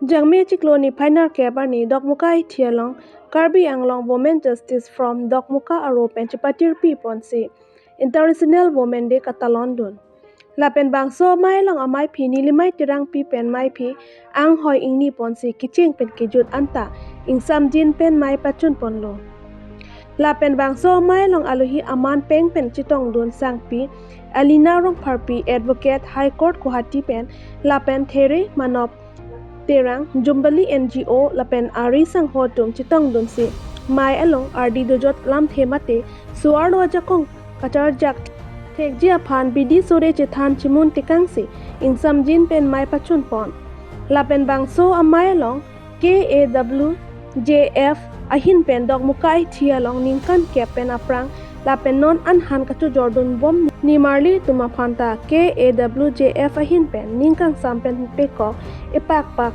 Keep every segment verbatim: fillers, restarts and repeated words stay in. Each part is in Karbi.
Jangme chiklo niphai nerkep arni Dokmoka Hithi along Karbi Anglong Women Justice Forum Dokmoka aro pen chepatirpi ponsi International Women Day katalon dun. Lapen bangso amei along ameiphi Nilimai Terangpi pen meiphi anghoi ingni ponsi kecheng pen kejut anta ingsamjin pen mei pachun ponlo. Lapen bangso amei along alohi aman peng pen chetongdun sangpi Alina Rongpharpi, Advocate, High Court Guwahati pen, lapen There Manob Terang, Jumbili N G O lapen ari sangho atum chetongdunsi mei along ardi dojot lamthe mate so-arlo ajakong kacharjak thekji aphan bidi sore chethan chimun tekangsi ingsamjin pen mei pachun pon. Lapen bangso amei along K A W J F ahin pen Dokmoka Hithi along ningkan kep pen aphrang lapen non anhan kachojordun bom nimarli atum aphan ta K A W J F ahin pen ningkangsam pen pekok epakpak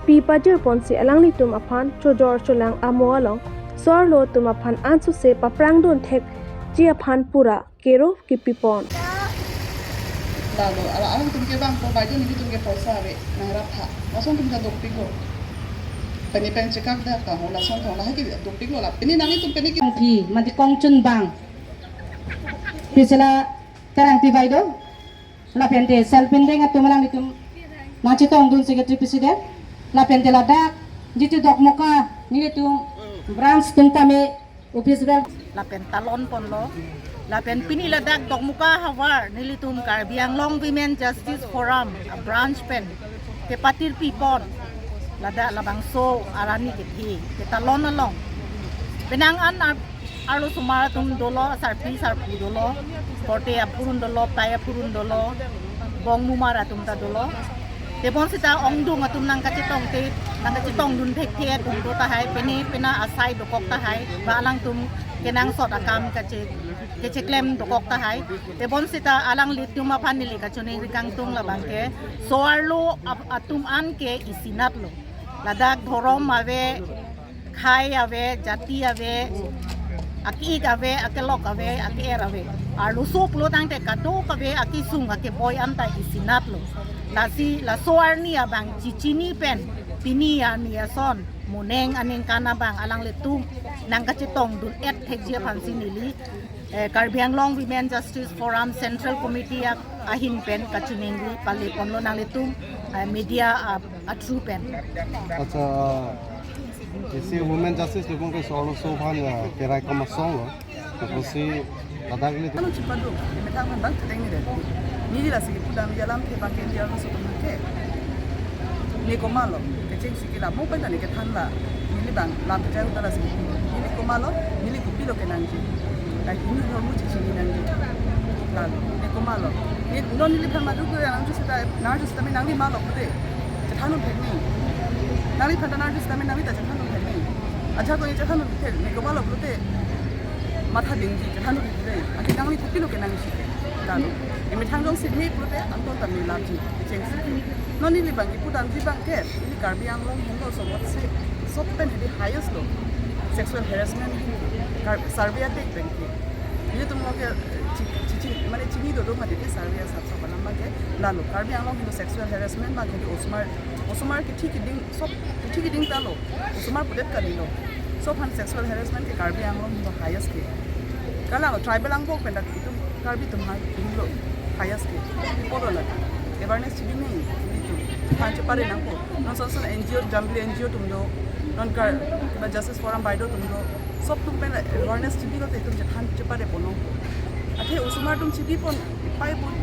pi pajir ponsi alanglitum aphan chojor cholang amo along so-arlo atum aphan ansose paphrangdun thekji aphan pura kero kipi pon. Lalo, ala alangtum ke bang ko bajo nelitum ke poisa ave, nangrap tha. Lason atum ta dopiklo. Pini pen chekak dak ta ho, lason thong lahai ke dopiklo la. Pini nanglitum pini ke Terangpi, mati kongchun bang. Pi sila Terangpi bajo. Lapen te Selpin Deng atum alanglitum nangchetongdun Secretary President. Lapen te ladak, jitu Dokmoka, nelitum branch atum tame office bel. Lapen talon ponlo. Lapen pini ladak Dokmoka havar nelitum Karbi Anglong Women Justice Forum abranch pen kepatirpi pon. Ladak labangso arni kethe ketalon along. Penang an ar-, arlosomar atum dolo, sarpi sarpo dolo, korte aphurun dolo, tai aphurun dolo, bong mumar atum ta dolo. Tebon seta ongdung atum nangkachetongte, nangkachetongdun thekthe atum do tahai, pene pena asai dokok tahai, ba alangtum kenangsot akam kache, kacheklem dokok tahai. Tebon seta alanglitum aphan neli kachiningri kangtung labang ke, so-arlo ap-, atum an ke isinatlo. Ladak dhorom ave, khei ave, jati ave, ake-ik ave, akelok ave, ake-er ave. Arloso pulo tangte kadokave akesung akeboi anta isinatlo. Lasi laso arni abang chechini pen pini arni ason moneng aningkan abang alanglitum nangkachetongdun-et thekji aphansi neli, eh, Karbi Anglong Women Justice Forum Central Committee a-, ahin pen kachiningri pale ponlo nanglitum, eh, media, ah, a-through pen. Acha, isi Women Justice lubung ke so-arloso aphan, ah, kerai komat asong lo. Lapusi ladak nelitum. Anu chipadu, methang handang cheteng ni deh. Neli lasi kipudam alam ke bangke dia ko soto ke. Ne komatlo, kecheng si ke la mo pen ta ne kethan la. Neli bang lam kejang ta lasi. Neli komatlo, neli kopilo kenangji. Ai, neli hormu chechini nangji. Lalo, ne komatlo. Ne, non neliphan madu ko nangarju seta, nangarju seta me nangli matlo pute. Chethanun thek ni. Nangliphan ta nangarju seta me nangli ta chethanun thek ni. Acha ko ne chethanun thek, ne komatlo pute. Matha dingji, chethanun thek pute. Ake nangli kopilo kenangji. Lalo. Emethang jongsi me pute, anton ta me lapji. Chengsi. Non neli bang kipudamji bang ke, neli Karbi Anglong henlo sobotse, sob pen hedi highest lo. Sexual harassment hi, Kar-, survey atek pen ke. Nelitum lo ke, chi-, chi-, chi-, mane chini dodo mati ke survey asap sob alam bang ke, lalo. Karbi Anglong henlo sexual harassment bang ke di osomar, osomar kethi keding, sob kethi keding ta lo. Osomar pudet kalilo. Sob aphan sexual harassment ke Karbi Anglong henlo highest ke. Kala tribal angbong pen dak itum Karbi atum hai henlo highest ke. Poro lagi. Awareness chini ni itum. Aphan chepare nangpo. Non son son N G O, Jumbili N G O atum do. Non kar, ba Justice Forum bajo atum do. Sob atum pen awareness chini lo te itum chethan chepare ponong. Athe osomar atum chini pon, pai pon.